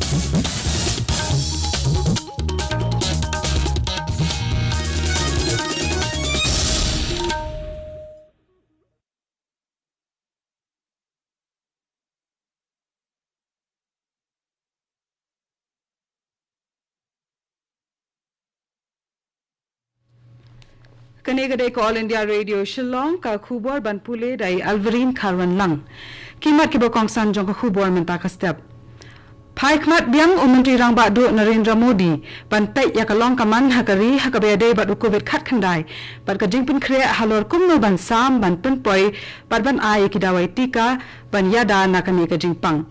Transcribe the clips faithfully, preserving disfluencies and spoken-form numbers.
Kane ka dei ka All India Radio Shillong, ka khubor ban pule da i Alverine Kharwanlang. Ki mat kiba kongsan jong ka khubor mynta ka step. Phai khmat biang u Myntri Rangbah Duh Narendra Modi ban peit ïa ka long ka man ha ka ri ha kaba ïadei bad u Covid khatkhyndai bad ka jingpynkhreh halor kumno ban sam, ban pynpoi bad ban ai ïa ki dawai tika ban ïada na kane ka jingpang.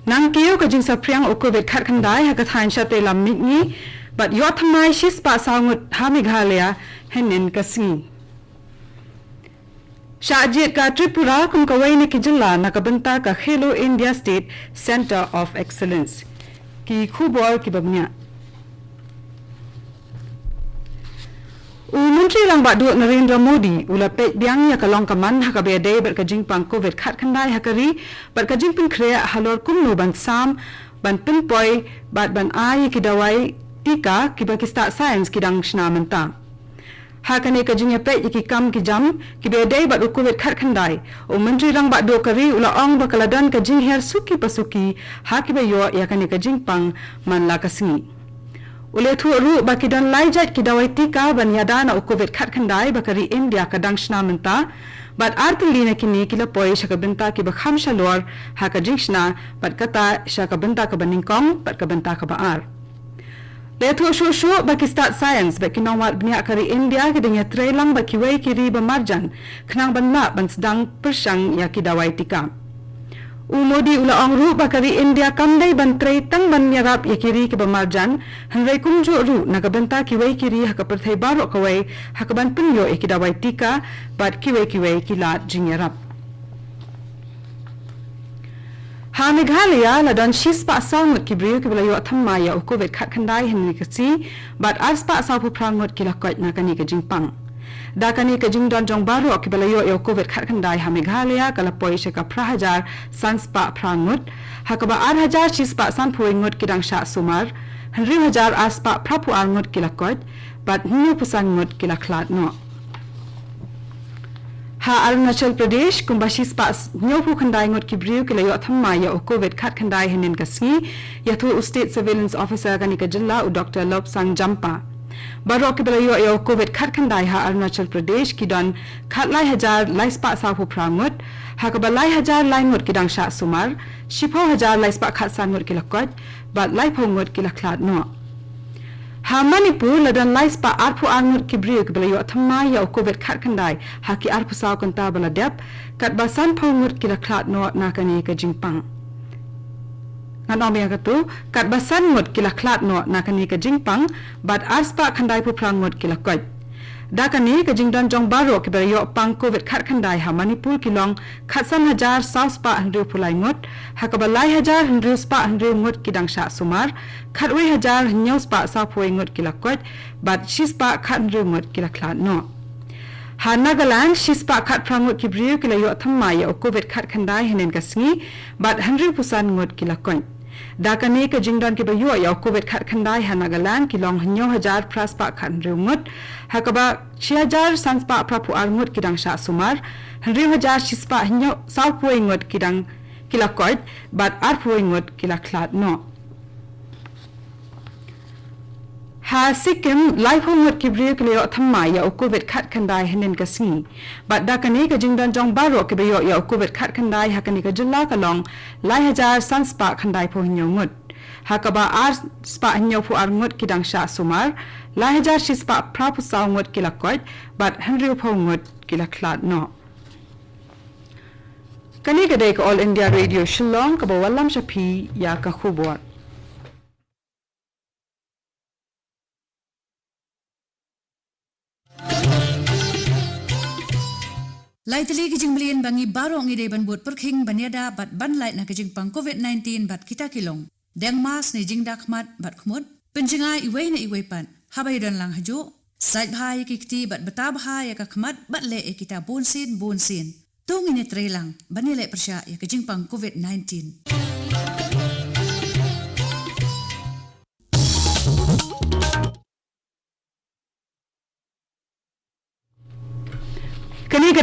Nangkiew ka jingsaphriang u Covid khatkhyndai ha ka thaiñ Shatei Lam Mihngi bad ïoh thymmai shispah saw ngut ha Meghalaya hynnin ka sngi. Shah jied ka Tripura kum kawei na ki jylla na ka bynta ka Khelo India State Centre of Excellence. Ki khubor kiba bniah. U Myntri Rangbah Duh Narendra Modi u la peit biang ïa ka long ka man ha kaba ïadei bad ka jingpang Covid khatkhyndai ha ka ri bad ka jingpynkhreh halor kumno ban sam, ban pynpoi bad ban ai ïa ki dawai tika kiba ki stad science ki dang shna mynta. Ha kane ka jingïapeit ïa ki kam ki jam kiba ïadei bad u Covid khatkhyndai, u Myntri Rangbah Duh ka ri u la ong ba ka la don ka jinghiar suki pasuki ha kiba ïoh ïa kane ka jingpang man la ka sngi. U la ïathuh ruh ba ki don lai jait ki dawai tika ban ïada na u Covid khatkhyndai ba ka ri India ka dang shna mynta, bad ar tylli na kine ki la poi sha ka bynta kiba kham shalor ha ka jingshna, bad kata sha ka bynta kaba nyngkong bad ka bynta kaba ar. La ïathuh shuh shuh ba ki stad science bad ki nongwad bniah ka ri India ki dang ïatreilang bad kiwei ki ri ba marjan khnang ban lah ban sdang pyrshang ïa ki dawai tika. U Modi u la ong ruh ba ka ri India kam dei ban trei tang ban ïarap ïa ki ri kiba marjan, hynrei kumjuh ruh na ka bynta kiwei ki ri ha ka pyrthei baroh kawei ha kaban pynïoh ïa ki dawai tika bad kiwei kiwei ki lad jingïarap. Ha Meghalaya la don shispah saw ngut ki briew kiba la ïoh thymmai ïa u Covid khatkhyndai hynne ka sngi, bad arspah sawphew phra ngut ki la koit na kane ka jingpang. Da kane ka jingdon jong baroh kiba la ïoh ïa u Covid khatkhyndai ha Meghalaya ka la poi sha ka phra hajar sanspah phra ngut, ha kaba ar hajar shispah sanphew wei ngut ki dang shah sumar, hynriew hajar arspah phraphew ar ngut ki la koit, bad hynñiewphew san ngut ki la khlad noh. Ha Arunachal Pradesh, kumba shispah hynñiewphew khyndai ngut ki briew ki la ïoh thymmai ïa u Covid khatkhyndai hynnin ka sngi, ïathuh u State Surveillance Officer kane ka jylla u Doctor Lobsang Jampa. Baroh kiba la ïoh ïa u Covid khatkhyndai ha Arunachal Pradesh ki don khatlai hajar laispah sawphew phra ngut, ha kaba lai hajar lai ngut ki dang shah sumar, shiphew hajar laispah khatsan ngut ki la koit, bad laiphew ngut ki la khlad noh. Ha Manipur la don laispah arphew ar ngut ki briew kiba la ïoh thymmai ïa u Covid khatkhyndai ha ki arphew saw kynta ba la dep, katba sanphew ngut ki la khlad noh na kane ka jingpang. Ngan ong biang katto, katba san ngut ki la khlad noh na kane ka jingpang, bad arspah khyndaiphew phra ngut ki la koit. Da kane ka jingdon jong baroh kiba la ïoh pang Covid khatkhyndai ha Manipur ki long khatsan hajar sawspah hynriewphew lai ngut, ha kaba lai hajar hynriewspah hynriew ngut ki dang shah sumar, khatwei hajar hynñiewspah sawphew wei ngut ki la koit, bad shispah khathynriew ngut ki la khlad noh. Ha Nagaland, shispah khatphra ngut ki briew ki la ïoh thymmai ïa u Covid khatkhyndai hynnin ka sngi, bad hynriewphew san ngut ki la koit. Da kane ka jingdon kiba ïoh ïa u Covid khatkhyndai ha Nagaland ki long hynñiew hajar phraspah khathynriew ngut, ha kaba shi hajar sanspah phraphew ar ngut ki dang shah sumar, hynriew hajar shispah hynñiew sawphew wei ngut ki dang ki la koit, bad arphew wei ngut ki la khlad noh. Ha Sikkim, laiphew ngut ki briew ki la ïoh thymmai ïa u Covid khatkhyndai hynnin ka sngi. Bad da kane ka jingdon jong baroh kiba ïoh ïa u Covid khatkhyndai ha kane ka jylla ka long lai hajar sanspah khyndaiphew hynñiew ngut. Ha kaba arspah hynñiewphew ar ngut ki dang shah sumar, lai hajar shispah phraphew saw ngut ki la koit, bad hynriewphew ngut ki la khlad noh. Kane ka dei ka All India Radio Shillong kaba wallam sha phi ïa ka khubor. Lai tylli ki jingmlien ba ngi baroh ngi dei ban bud pyrkhing ban ïada bad ban lait na ka jingpang Covid nineteen bad kita ki long: deng mask ne jingda khmat bad khmut, pynjngai iwei na iwei pat haba ïadon lang hajuh, sait bha ïa ki kti bad bta bha ïa ka khmat bad leh ïa kita bunsien bunsien. To ngin ïatreilang ban ïaleh pyrshah ïa ka jingpang Covid nineteen.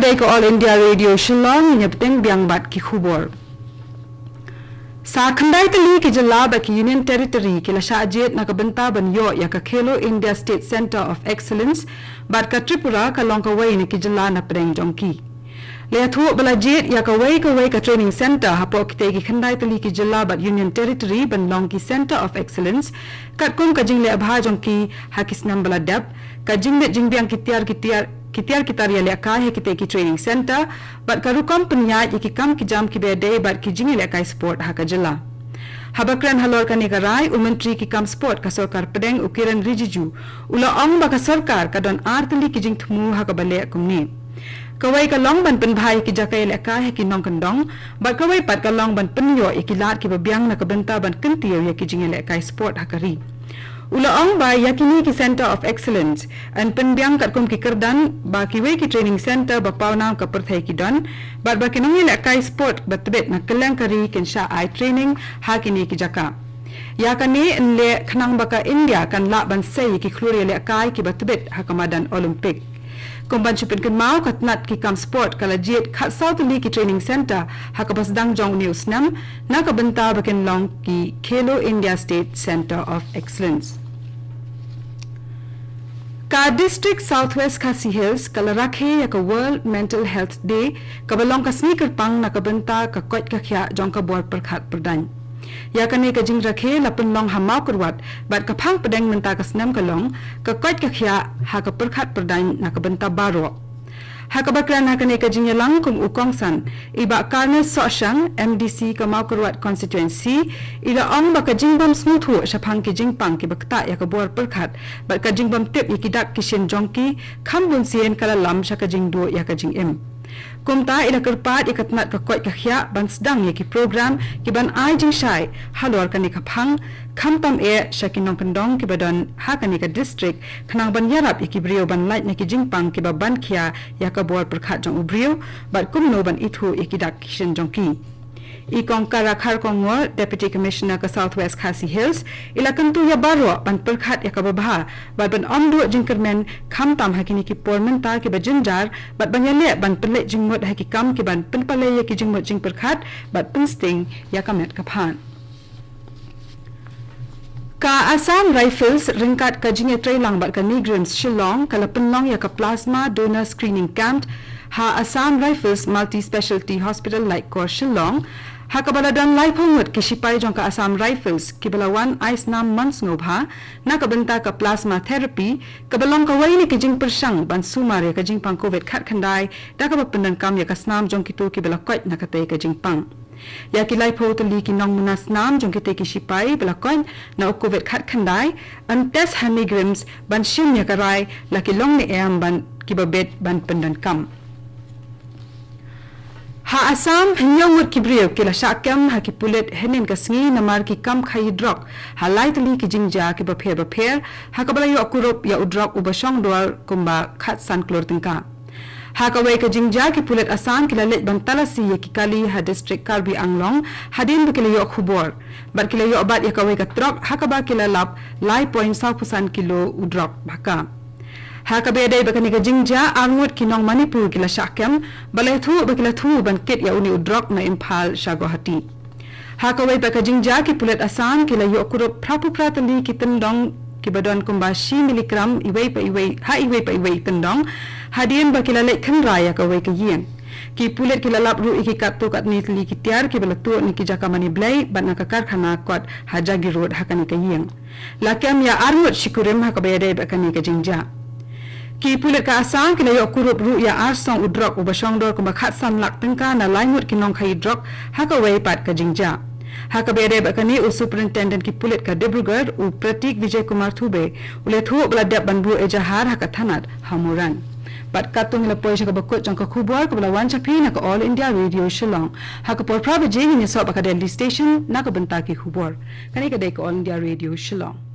Dei ka All India Radio Shillong, ngi bteng biang bad ki khubor. Sa khyndai tylli ki jylla bad ki Union Territory ki la shah jied na ka bynta ban ïoh ïa ka Khelo India State Centre of Excellence, bad ka Tripura ka long kawei na ki jylla na pdeng jong ki. La ïathuh ba la jied ïa kawei kawei ka training centre hapoh kitei ki khyndai tylli ki jylla bad Union Territory ban long ki Centre of Excellence, katkum ka jingleh bha jong ki ha ki snem ba la dep, ka jingbit jingbiang ki tiar ki tiar ki tiar ki tar ïalehkai ha kitei ki training centre, bad ka rukom pynïaid ïa ki kam ki jam kiba dei bad ki jingïalehkai sport ha ka jylla. Haba kren halor kane ka rai, u Myntri ki kam sport ka sorkar pdeng u Kiren Rijiju u la ong ba ka sorkar ka don ar tylli ki jingthmu ha kaba leh kumne. Kawei ka long ban pynbha ïa ki jaka ïalehkai ha ki nongkyndong, bad kawei pat ka long ban pynïoh ïa ki lad kiba biang na ka bynta ban kyntiew ïa ki jingïalehkai sport ha ka ri. U la ong ba ïa kine ki Centre of Excellence yn pynbiang katkum ki kyrdan ba kiwei ki training centre ba pawnam ka pyrthei ki don, bad ba ki nongïalehkai sport ba tbit na kylleng ka ri kin shah ai training ha kine ki jaka. Ïa kane yn leh khnang ba ka India kan lah ban sei ïa ki khlur ïalehkai kiba tbit ha ka madan Olympic. Kum ban shu pynkynmaw, ka tnat ki kam sport ka la jied khatsaw tylli ki training centre ha kaba sdang jong une u snem na ka bynta ba kin long ki Khelo India State Centre of Excellence. Ka District South West Khasi Hills ka la rakhe ïa ka World Mental Health Day kaba long ka sngi kyrpang na ka bynta ka koit ka khiah jong ka bor pyrkhat pyrdaiñ. Ïa kane ka jingrakhe la pynlong ha Mawkyrwat, bad ka phang pdeng mynta ka snem ka long ka koit ka khiah ha ka pyrkhat pyrdaiñ na ka bynta baroh. Ha kaba kren ha kane ka jingïalang kum u kongsan, i Bah Carnes Sohshang, M D C ka Mawkyrwat Constituency, i la ong ba ka jingbym sngewthuh shaphang ki jingpang kiba ktah ïa ka bor pyrkhat bad ka jingbym tip ïa ki dak ki shin jong ki, kham bun sien ka la lam sha ka jingduh ïa ka jingim. Kumta i la kyrpad ïa ka tnat ka koit ka khiah ban sdang ïa ki program kiban ai jingshai halor kane ka phang, khamtam eh sha ki nongkyndong kiba don ha kane ka district, khnang ban ïarap ïa ki briew ban lait na ki jingpang kiba ban khia ïa ka bor pyrkhat jong u briew, bad kumno ban ithuh ïa ki dak ki shin jong ki. I Kong Kara Kharkongor, Deputy Commissioner ka South West Khasi Hills, i la kyntu ïa baroh ban pyrkhat ïa kaba bha bad ban ym duh jingkyrmen, khamtam ha kine ki por mynta kiba jynjar, bad ban ïaleh ban pynleit jingmut ha ki kam kiban pynpalei ïa ki jingmut jingpyrkhat bad pynsting ïa ka met ka phad. Ka Assam Rifles ryngkat ka jingïatreilang bad ka NEIGRIHMS Shillong ka la pynlong ïa ka Plasma Donor Screening Camp ha Assam Rifles Multi Speciality Hospital, Laitkor, Shillong, ha kaba la don laiphew ngut ki shipai jong ka Assam Rifles kiba la wan ai snam mon sngewbha na ka bynta ka plasma therapy, kaba long kawei na ki jingpyrshang ban sumar ïa ka jingpang Covid khatkhyndai da kaba pyndonkam ïa ka snam jong kito kiba la koit na katei ka jingpang. Ïa ki laiphew tylli ki nongmuna snam jong kitei ki shipai ba la koit na u Covid khatkhyndai yn test ha NEIGRIHMS ban shim ïa ka rai la ki long ne em ban kiba bit ban pyndonkam. Ha Assam, hynñiew ngut ki briew ki la shah kem ha ki pulit hynnin ka sngi namar ki kam khaïi drok ha lai tylli ki jingjia kiba pher bapher, ha kaba la ïoh kurup ïa u drok uba shong dor kumba khatsan klur tyngka. Ha kawei ka jingjia, ki pulit Assam ki la leit ban talasi ïa ki kali ha district Karbi Anglong hadien ba ki la ïoh khubor, bad ki la ïoh bat ïa kawei ka trok ha kaba ki la lap lai point saw phew san kilo u drok ba ka. Ha kaba ïadei bad kane ka jingjia, ar ngut ki nong Manipur ki la shah kem, ba la ïathuh ba ki la thmu ban kit ïa une u drok na Imphal sha Guwahati. Ha kawei pat ka jingjia, ki pulit Assam ki la ïoh kurup phra phew phra tylli ki tyndong kiba don kumba shi milligram iwei pa iwei, ha iwei pa iwei tyndong, hadien ba ki la leit khynra ïa kawei ka ïing. Ki pulit ki la lap ruh ïa ki katto katne tylli ki tiar kiba la tuh na ki jaka mane blei bad na ka karkhana kot ha Jagiroad ha kane ka ïing. La kem ïa ar ngut shikurim ha kaba ïadei bad kane ka jingjia. Ki pulit ka Assam ki la ïoh kurup ruh ïa ar song u drok uba shong dor kumba khatsan lak tyngka na lai ngut ki nongkhaïi drok ha kawei pat ka jingjia. Ha kaba ïadei bad kane, u Superintendent ki pulit ka Dibrugarh, u Pratik Vijay Kumar Thube, u la ïathuh ba la dep ban buh ejahar ha ka thanat ha Moran. Bad katto ngi la poi sha kaba kut jong ka khubor kaba la wan sha phi na ka All India Radio Shillong. Ha ka por phra baje ngin ïasoh bad ka Delhi Station na ka bynta ki khubor. Kane ka dei ka All India Radio Shillong.